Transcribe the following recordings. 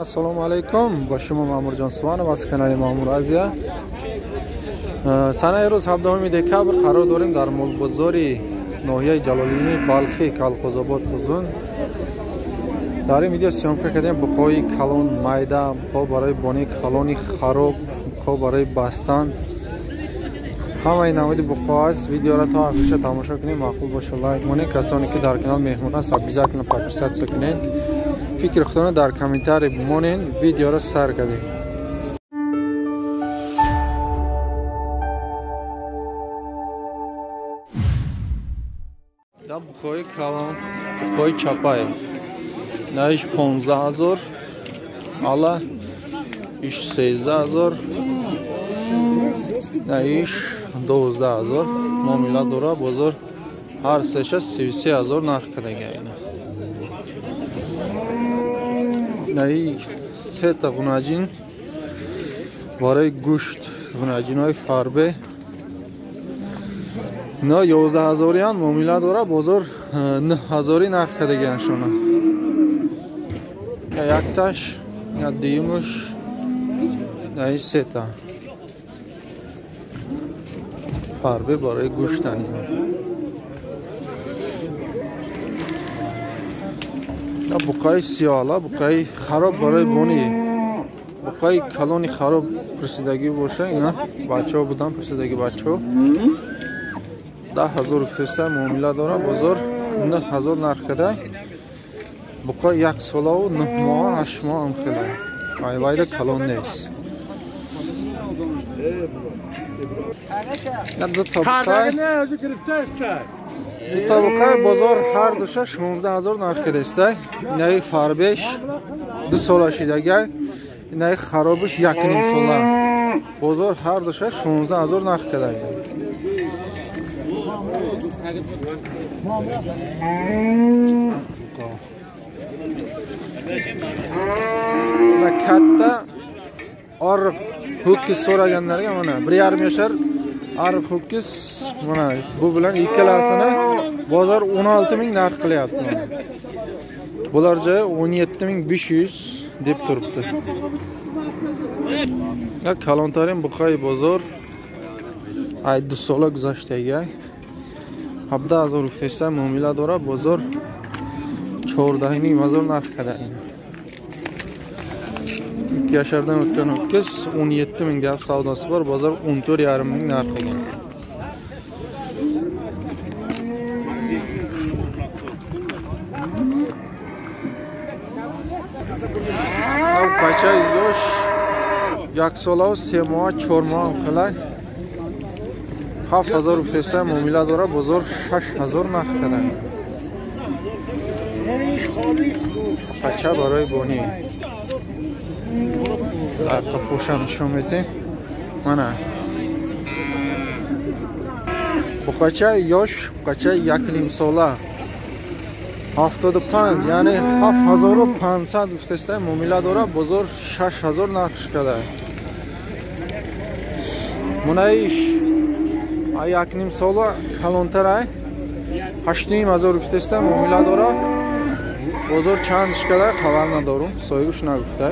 Ассалому алайкум, бо шумо Маъмурҷон Суванов аз канали Маъмур Азия. Санаи рӯз 17 декабр қарор дорем дар молбозори ноҳияи Ҷалолиддини Балхӣ, Калхозобод, Узун. Дар ин видео съёмка кардем буқои калон, майда, буқо барои бони калони хароб, буқо барои бастан. Ҳамаи намуди буқо аст. Видеоро то охирша тамошо кунед, маъқул боша лайк монед. Касоне ки дар канал меҳмон аст, обязательно подписаться кунед. Фикри худтонро дар комментарий бимонед. Видеоро сар кардем. Да буқои калон, буқои чапай. Наиш 15 000, ала иш 13 000, наиш 12 000. Муомила дора, бозор ҳар сеша 33 000 нарх кардага ина. Наи сета ғунаҷин барои гӯшт, ғунаҷинҳои фарбе. На 11 000-иян, муомила дора, бозор 9 000 нарх кардагианшона. Якташ, я дуюмуш, наи сета фарбе барои гӯштани. Буқаи сиёҳала, буқаи хароб барои бони, буқаи калони хароб пурсидагӣ боша. Ина бачаҳо будан пурсидагӣ бачаҳо. 10 300 муомила дора, бозор 9 000 нарх када. Буқа як солаву 9 моҳ, 8 моҳ ам хела. Айвайда калон нест. Дута буқаи бозор ҳар душа 16 000 нарх кардааст. Инаи фарбеш 2 сола шидагай, инаи харобиш 1,5 сола. Бозор ҳар душа 16 000 нарх кардааст. Katta oriq ho'kiz so'raganlarga mana 1,5 yashar ariq ho'kiz, mana bu bilan ikkalasini bozor 16 000 narx qilyapti. Bular joyi 17 500 deb turibdi. Ya kalontarin buqay bozor ay 2 sola guzashtagi 17 000 rupiyasi muomila dora, bozor 14 500 narx qiladi. 2 yashardan o'tgan ho'kiz 17 000 gap savdosi bor, bozor 14 500 narx qilgan. Бача ёш як солаву 3 моҳ, 4 моҳ хелай 7000 рупияса муомила дора, бозор 6000 нарх карданд. Бача барои бонӣ дар қафошам нишон медиҳем. Мана буқача ёш, буқача 1,5 сола 75, яъне 7500 гуфтаста муомила дора, бозор 6000 нарх карда. Мунаиш 1,5 сола калонтар ай 8500 гуфтаста муомила дора, бозор чанд шкада хабар надорум, соҳибаш нагуфта.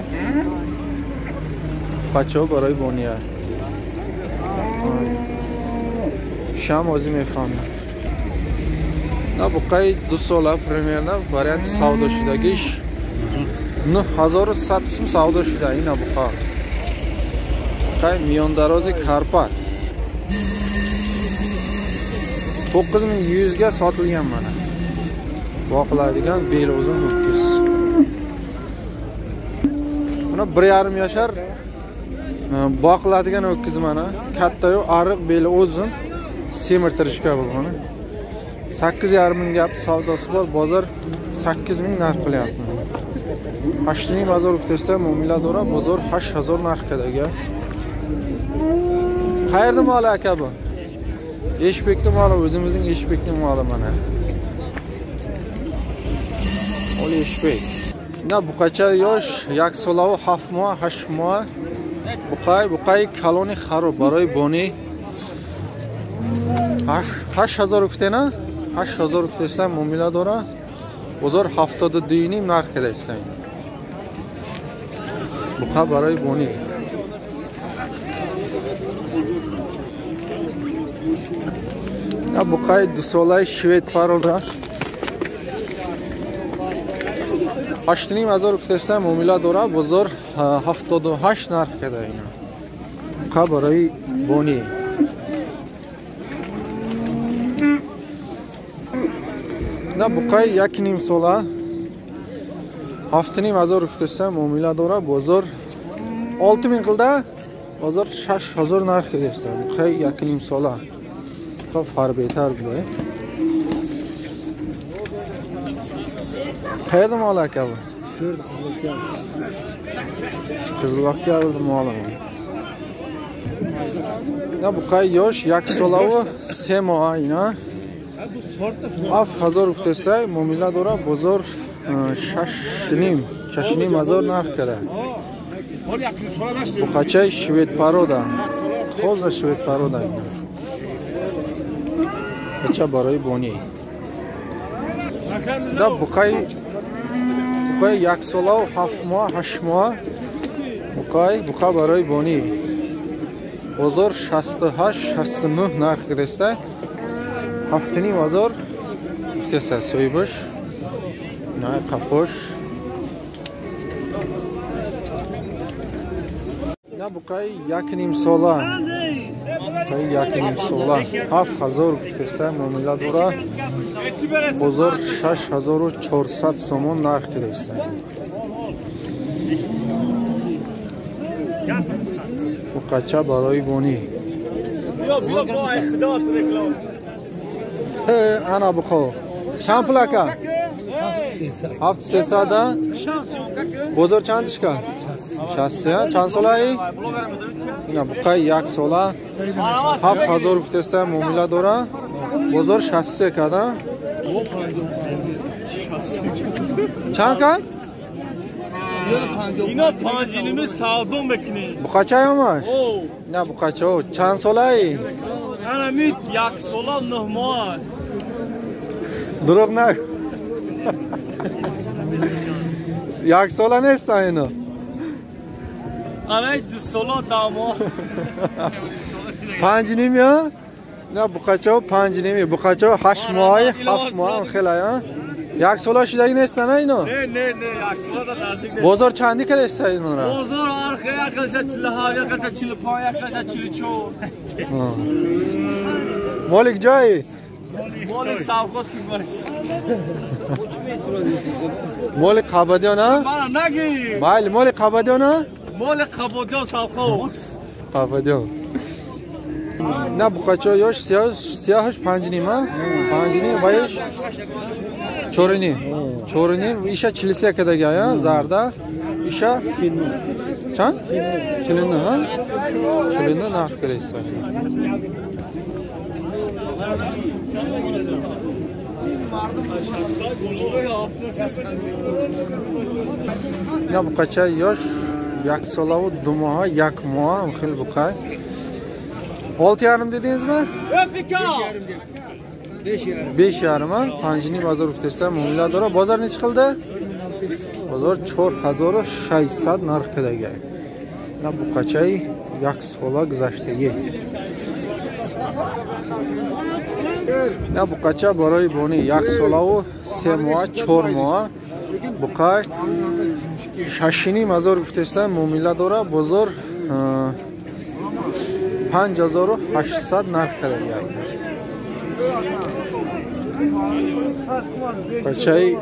Бачаҳо барои бония шам озӣ мефаҳмам. На буқаи 2 сола примерно варианти савдо шудагиш 9100 сум савдо шуда. Ина буқа буқаи миёндарози Карпат 9100 ga sotilgan. Mana boqiladigan beli uzun ho'kiz. Mana 1,5 yashar boqiladigan ho'kiz, mana kattayu ariq, beli uzun, semirtirishga bu. Mana 8,5 ming gap savdosi bor, bozor 8000 narx qilyapti. 8500 rupiyasi muomila dora, bozor 8000 narx qiladi. Qayerda moli aka bu? Eshbekning moli, o'zimizning Eshbekning moli mana. Oli Eshbek. Na buqacha yosh як солаву 7 моҳ, 8 моҳ. Буқай, буқаи калони хароб барои бонӣ 8000 гуфтена? 8000 гуфтеса муомила дора, бозор 72,5 нарх кардааст. Буқа барои бонӣ. Буқаи дусолаи швед парода 8,5 ҳазор гуфтеста муомила дора, бозор 78 нарх када ина. Буқа барои бонӣ. На буқаи 1,5 сола 7,5 ҳазор гуфтеста муомила дора, бозор 6 миң қилда, бозор 6 ҳазор нарх кадеста. Буқаи 1,5 сола. Буқа фарбетар буда. Qayerda mol aka bu? Qizil Oktyabrda mol. На буқаи ёш 1 солаву 3 моҳ ина. 7 ҳазор гуфтеста муомила дора, бозор 6,5 6,5 ҳазор нарх када. Буқачаи швед порода. Тоза швед порода ина. Бача барои бонӣ. Да буқаи 1 солаву 7 моҳ 8 моҳ буқа барои бонӣ. Бозор 68 69 нарх кидаста. 7,5 ҳазор гуфтеста соҳибаш. На қафош. На буқаи 1,5 сола. Буқаи 1,5 сола 7 ҳазор гуфтеста муомила дора. Бозор 6400 сомон нарх кидаста. Буқача барои бонӣ. Ана буқо. Чанд пул ака? 7300. Бозор чанд тишка? 63. Чанд солаи? Ина буқаи 1 сола 7 ҳазор гуфтеста муомила дора. Бозор 63 када. Чанд кад? Ино панҷиними савдо мекунем. Буқача ёмаш? На буқача чанд солаи? Анами 1 сола 9 моҳ. Дурӯғ нагӯ. 1 сола неста ино. Анай 2 сола 10 моҳ. 5,5 я? На буқачао 5,5, буқачао 8 моҳи, 7 моҳ хела я? 1 сола шудаги неста на ино? Не, не, не, 1 сола да наздик нест. Бозор чанди кадаста инора? Бозор архи якалча 47, якалча 45, якалча 44. Молик ҷои? Моли совхоз Туркманистон. Моли Қабадиён, а? Мана наги. Майли, моли Қабадиён, а? Моли Қабадиён совхоз. Қабадиён. На буқачо ёш сияҳаш 5,5, а? 5,5 ваиш 4,5. 4,5 иша 43 кадага, а? Зарда. Иша чанд? 49, а? 49 нарх кадайса. На буқача ёш 1 солаву 2 моҳа, 1 моҳа хел буқай. 6,5 dedingizmi? 5,5, а? 5,5 ҳазор гуфтеста муомила дора. Бозор nechi qildi? Бозор 4600 нарх кадага. На буқачаи 1 сола гузаштагӣ. На буқача барои бонӣ 1 солаву 3 моҳ, 4 моҳ буқай 6,5 ҳазор гуфтеста муомила дора. Бозор 5800 нарх кадага. Бачаи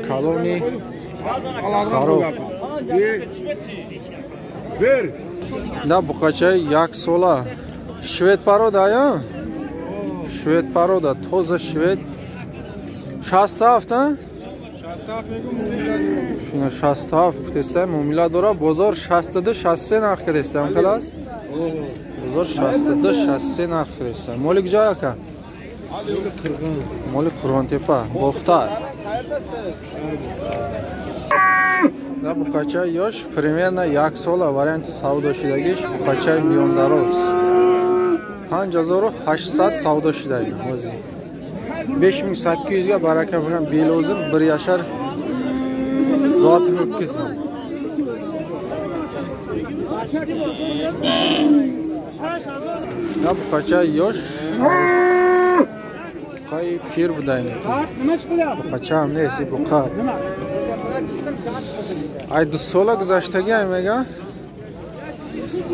калони хароб. На буқачаи 1 сола швед порода, я? Швед порода, тоза швед. 67, а? Шуна 67 гуфтеста муомила дора. Бозор 62 63 нарх кадеста, халас? Бозор 62 63 нарх кадеста. Моли куҷо ака? Моли Қурғонтепа, Бохтар. На буқачаи ёш примерно 1 сола варианти савдо шудагиш буқачаи миёндароз. 5800 савдо шудаги ҳозир. 5800 ga baraka bilan belozim 1 yashar zoti ho'kiz. На буқача ёш буқаи пир буда инеки. Буқача ҳам нест, буқа. Ай 2 сола гузаштагӣ ай мега.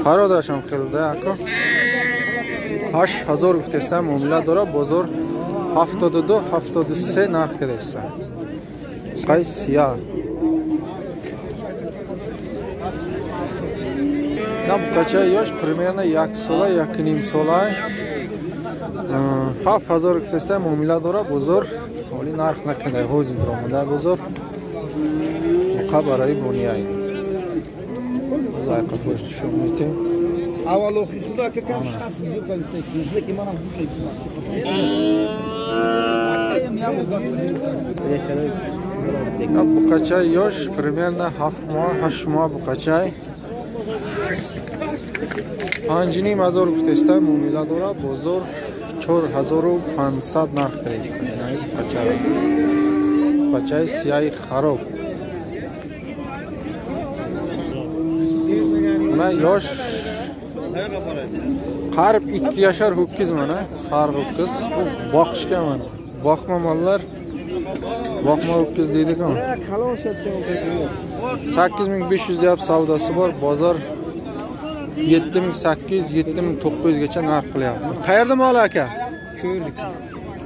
Фародашам хеле да ако. 8000 гуфтеста муомила дора, бозор 72 73 нарх кадаиста. Буқаи сия. На буқачаи ёш примерно 1 сола, 1,5 сола. 7000 гуфтеста муомила дора, бозор ҳоли нарх накарда, ҳозир омада бозор. Буқа барои бония. Лайка нишон медиҳем. На буқачаи ёш примерно 7 моҳ, 8 моҳ буқачай. 5500 гуфтеста муомила дора, бозор 4500 нарх кадаиста. Буқачай. Буқачаи сияи хароб. Mana yosh qarib 2 yashar ho'kiz mana, sariq ho'kiz. Bu boqishga mana. Boqma mollar, boqma ho'kiz deydi-ku. 8500 deyap savdosi bor, bozor 7800, 7900 gacha narx qilyapti. Qayerda mol aka? Ko'rdik.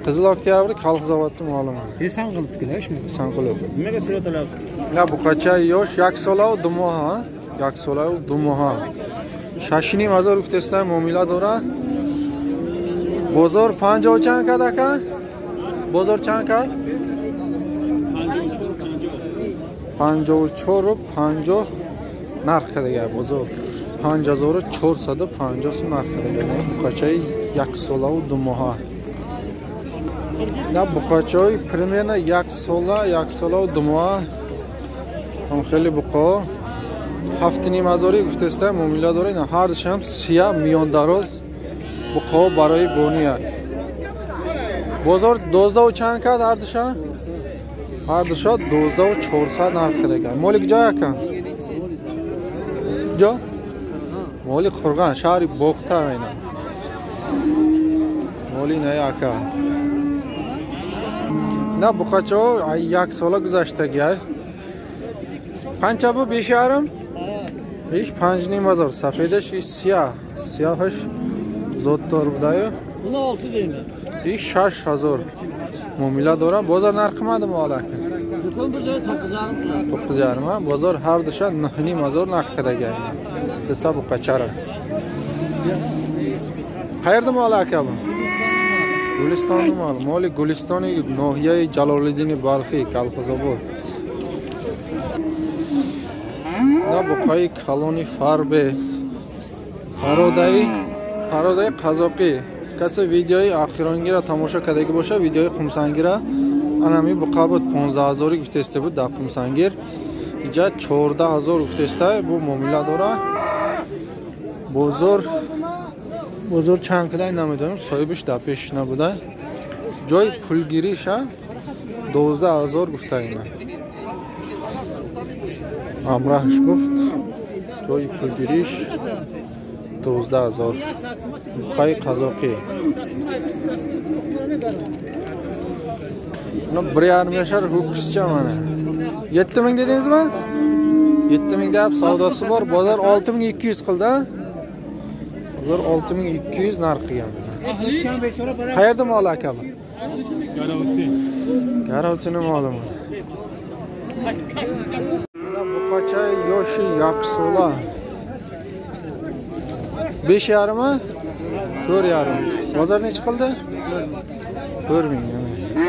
Qizil Oktyabr Kolxozavodning moli mana. Esanqulnikida shu. Esanqulov. Nimaga surat olyapsiz? Ya buqacha yosh 1 sola 2 moh, ha? 1 сола 2 моҳ. 6500 гуфтеста муомила дора. Бозор 50 чанд кард ака? Бозор чанд кард? 54 50 нарх кардага бозор. 5450 сум нарх кардага. Буқачаи 1 сола 2 моҳ. На буқачаи примерно 1 сола, 1 сола 2 моҳ. Ҳам хеле буқо 7500 гуфтеста муомила дора. Ина ҳардушам сия миёндароз буқо барои бония. Бозор 12 чанд кард ҳардуша? Ҳардуша 12400 нарх кардага. Моли куҷо ака? Куҷо? Моли Қурғон, шаҳри Бохта ина. Моли инаи ака. На буқачаҳо 1 сола гузаштагӣ. Qancha bu? 5,5? 5 5500. Safedash siyah. Siyohish zotdor budayu. Buni 6 deyman. 6000 muomila dora. Bozor narxi qimmatmi mol aka? Do'kon bir joy 9,5 qiladi. 9,5 ha? Bozor har dusha 9,5 narx qiladi. Bitta buqachara. Qayerda mol aka bu? Gulistonda mol. Moli Gulistoni nohiyai Jaloliddin Balxiy, Kolxozobod. На буқаи калони фарбе пародаи қазоқӣ. Касе видеои охиронгира тамошо кардагӣ боша, видеои қумсангира, анами буқа буд 15000 гуфтеста буд дар қумсангир. Иҷа 14000 гуфтеста бу муомила дора. Бозор чанд кадай намедонам, соҳибаш дар пеш набуда. Ҷои пулгириша 12000 гуфта ина. Ҳамроҳаш гуфт ҷои пулгириш 12000. Буқаи қазоқӣ. Но 1,5 yashar ho'kizcha mana. 7000 dedingizmi? 7000 deb savdosi bor. Bozor 6200 qildi. Bozor 6200 narx qilgan. Qayerda mol aka bu? Garovchini molimi? Buqacha yoshi 1 sola. 5,5 4,5. Bozor necha qildi? 4000.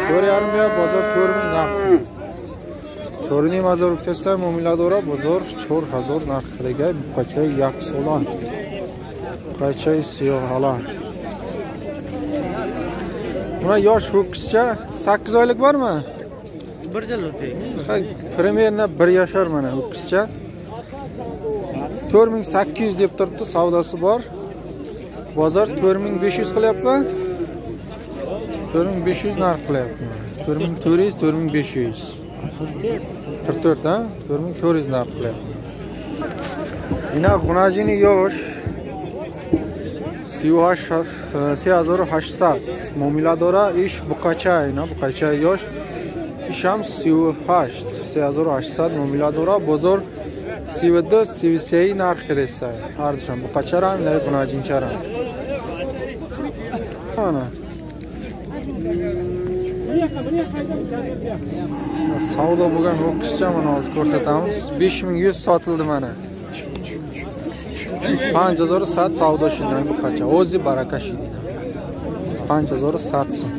4,5 ya bozor 4000 narx. 4,5 гуфтеста муомила дора, бозор 4000 нарх кардага. Buqacha 1 sola. Buqacha siyoh hala. Buna yosh ho'kizcha 8 oylik bormi? 1 yil o'tdi. Примерно 1 yashar mana ho'kizcha. 4800 deb turibdi, savdosi bor. Bozor 4500 qilyapti. 4500 narx qilyapti. 4400, 4500. 44 ha? 4400 narx qilyapti. Ина ғунаҷини ёш 3800 муомила дора. Иш буқача, ина буқачаи ёш, ишам 38, 3800 муомила дора. Бозор 32, 33 нарх кардеса. Ҳардушам, буқачарам, ина ғунаҷинчарам. Ана savdo bo'lgan ho'kizcha, mana hozir ko'rsatamiz. 5100 sotildi mana. 5100 savdo shundan buqacha. O'zi baraka shidina. 5100 so'm.